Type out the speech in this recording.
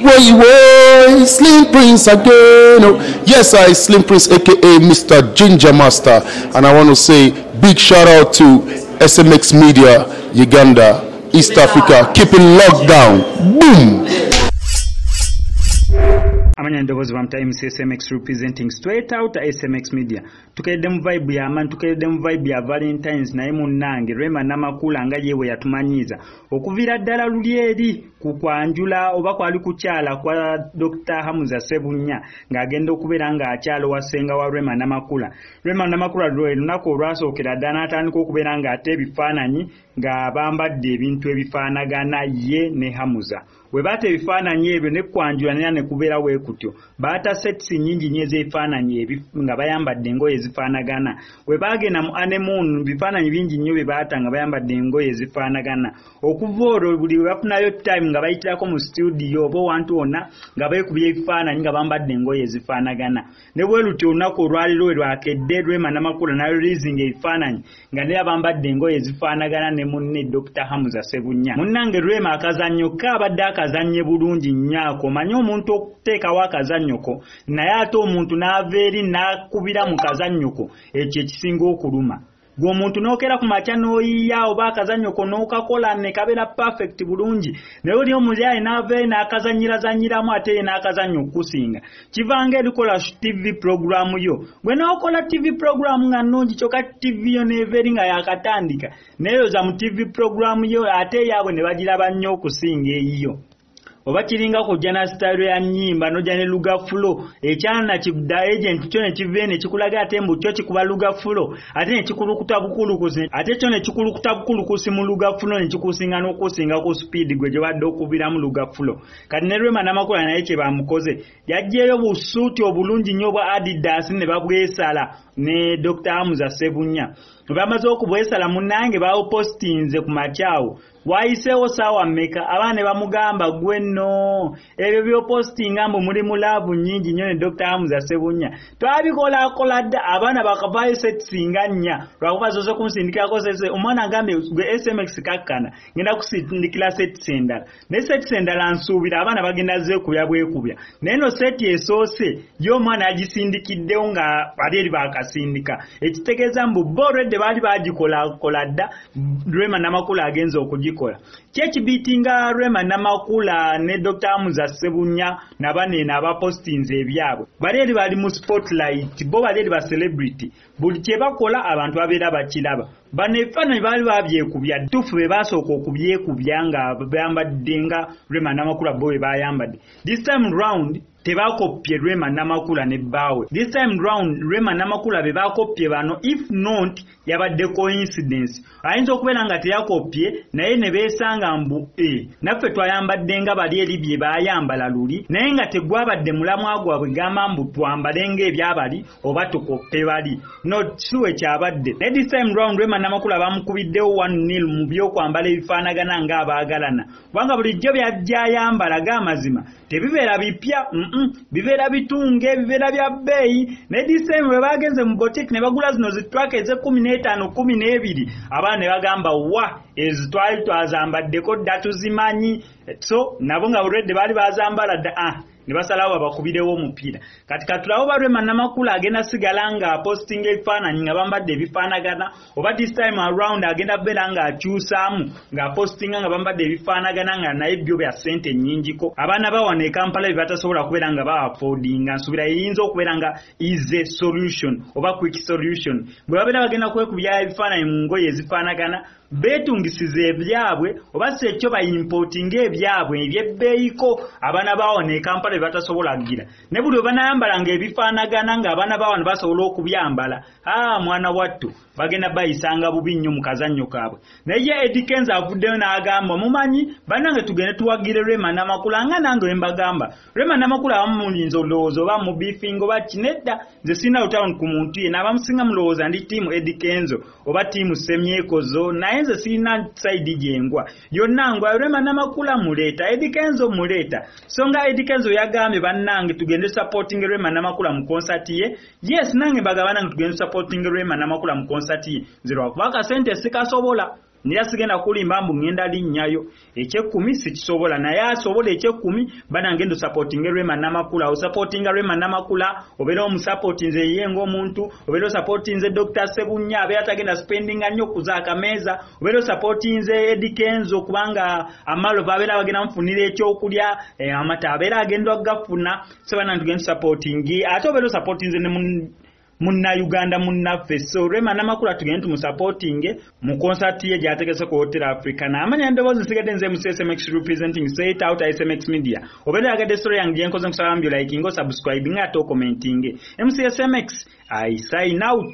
Woi woi, Slim Prince again. Oh, yes, I Slim Prince, aka Mr. Ginger Master, and I want to say big shout out to SMX Media, Uganda, East Africa, keeping lockdown. Boom. Amanya ndobozi wa mta MC SMX representing straight out SMX Media. Tukedde mu vibe ya man, tukedde mu vibe ya Valentines naye munnange Rema Namakula nga yewe yatumanyiza okuvira ddala luli eri ku kwanjula oba kwali kukyala kwa Dr. Hamza Ssebunya ng'agenda okubeera ng'akyala wa ssenga wa Rema Namakula. Rema Namakula lwe lunaku olwasookera ddala n'atandika okubeera ng'ate ebifaananyi nga bambadde ebintu ebifaanagana ye ne Hamza. We baata ebifaananyi ebyo ne kwanjula nera ne kubeera we kutyo. Baata sets nnyingi nnyo ez'ebifaananyi nga bayambadde engoye ezifaanagana. We baagenda mu honeymoon, bifaananyi bingi nnyo bye baata nga bayambadde engoye ezifaanagana. Okuva olwo buli lwe bafunayo time nga bayitirako mu studio oba wantu wonna nga beekubya ebifaananyi nga bambadde engoye ezifaanagana. Ne bwe lutyo olunaku olwaleero we lwakedde Rema Namakula n'areleasinga ebifaananyi nga naye bambadde engoye ezifaanagana ne munne Dr. Hamza Ssebunya. Munnange Rema akazannyo kabadde akazannye bulungi nnyo ako. Omanyi omuntu okuteekawo akazannyo ko naye ate omuntu n'ava eri n'akubira mu kazannyo ko, ekyo ekisinga okuluma. Gwe omuntu n'okeera ku makya n'oyiiya oba akazannyo ko n'okakola ne kabeera perfect bulungi, naye oli omulyayi n'ava eri n'akazannyirarannyiramu ate ye n'akazannyo okukusinga. Kivanga erikola TV program yo. Gwe n'okola TV program nga nnungi kyokka TV yo n'eva eri nga yaakatandika, neeyoza mu TV program yo ate eyaabwe ne bagiraba nnyo okusinga eyiyo. Oba kiringa kujja na style ya nnyimba n'ojja ne luga flow, ekyana kidda agent kyo ne kiva ne kikulaga ate mbu kyo kikuba luga flow, ate ne kikulukuta bukulukusi, ate kyo ne kikulukuta bukulukusi mu luga flow ne kikusinga n'okusinga ku speed gwe gy'obadde okubiramu luga flow. Kati ne Rema Namakula naye kye bamukoze, yaggyeyo busuuti obulungi nnyo obwa Adidas ne babwesala ne Dr. Hamza Ssebunya. Bwe bamaze okubwesala munnange bawupostinze ku makyawo. Wayiseewo ssaawa mmeka abaana ne bamugamba gwe nno ebyo by'opostinga mbu muli mu laavu nnyingi nnyo ne Dr. Hamza Ssebunya. Twabikolakola dda abaana bakavaayo sets nga nnya lwakuba zoze kunsindikirako sets. Omwana agambye gwe SMX kakkana ngenda kusindikira sets endala, naye sets endala nsuubira abaana bagenda zeekubya bwekubya, naye eno seti esoose yo omwana yagisindikiddewo nga bali eri baakasindika, ekitegeeza mbu bo already baali bagikolakola dda. Rema Namakula agenze okugikola. Ki ekibiitinga Rema Namakula ne Dr. Hamza Ssebunya nabaneeno abapostinze ebyabwe? Bali eri bali mu spotlight, bo bali eri ba celebrity, buli kye bakola abantu babeera bakiraba. Bano ebifaananyi baali babyekubya, tufu be baasooka okubyekubya nga bambadde nga Rema Namakula bo bwe bayambadde. This time round tebakopye Rema Namakula ne bbaawe. This time round Rema Namakula be bakopye bano, if not yabadde coincidence. Ayinza okubeera nga teyakopye naye ne beesanga mbu naffe twayambadde nga bali eri bye baayambala luli, naye nga tegwabadde mulamwa gwabwe gamba mbu twambale ng'ebyabali oba tukoppe bali. No, si we kyabadde. Naye this time round Rema Namakula bamukubiddewo 1-0 mu by'okwambala ebifaanagana ng'abaagalana, kubanga bulijjo by'ayambala g'amazima tebibeera bipya, bibeera bitunge, bibeera bya bbeeyi. Naye this time bwe bagenze mu boutique ne bagula zino zitwaka ez'e15 12, abaana ne bagamba wa ezo twali twazambaddeko dda tuzimanyi. So nabo nga already baali bazambala dda, ne basalawo babakubirewo omupiira. Kati katulawo ba Rema Namakula agenda sigala nga apostinga ebifaananyi nga bambadde ebifaanagana, oba this time around agenda beera ng'akyusaamu ng'apostinga nga bambadde ebifaanagana nga naye byo bya ssente nnyingiko. Abaana ba wano e Kampala bye batasobola kubeera nga ba-affordinga, nsuubira eyinza okubeera nga easy solution oba quick solution. Bwe babeera bagenda kwekubya ebifaananyi mu ngoye ezifaanagana, beetungisiza ebyabwe oba si ekyo bayimpotinga ebyabwe ebyebbeeyiko abaana ba wano e Kampala bye batasobola kugira. Ne buli lwe banayambalanga ebifaanagana ng'abaana ba wano basobola okubyambala, mwana wattu bagenda bayisanga bubi nnyo mu kazannyo kaabwe. Naye ye Eddy Kenzo avuddeyo n'agamba mumanyi bannange tugende tuwagire Rema Namakula, nga nange bwe mbagamba Rema Namakula abamu muyinza olowooza oba mu beefing oba ki, nedda nze sirina lutalo ku muntu yenna. Abamusinga mulowooza ndi ttiimu Eddy Kenzo oba ttiimu Semyekozo, naye nze sirina side gyengwa yonna ngwa. Rema Namakula muleeta, Eddy Kenzo muleeta. So nga Eddy Kenzo yagambye bannange tugende supporting Rema Namakula mu concert ye. Yes, nange mbagamba bannange tugende supporting Rema Namakula mu concert ye, nze lwakuba akasente sikasobola. Nera sigenda kulimba mbu ngenda linnyayo ekyekumi sikisobola, naye asobola ekyekumi bana ngendo supporting Rema Namakula. Osupportinga Rema Namakula obeera omusupportinze ye ng'omuntu, obeera osupportinze Dr. Sebunya abeera tagenda spendinga nnyo kuzaaka meeza, obeera osupportinze Eddy Kenzo kubanga amalo babeera bagenda mufunira ekyokulya, amata abeera agenda gafuna. So bana tugenda supporting, ate obeera osupportinze ne munnayuganda munnaffe. So Rema Namakula tugende tumusupportinge mu concert ye gy'ategese ku Hotel Africa. Naamanya endoboozi nsigadde nze MC SMX representing straight out SMX Media. Obeera oyagadde story yange gye nkoze, nkusaba mbyo likinga, osubscribinga ate okommentinge. MC SMX, I sign out.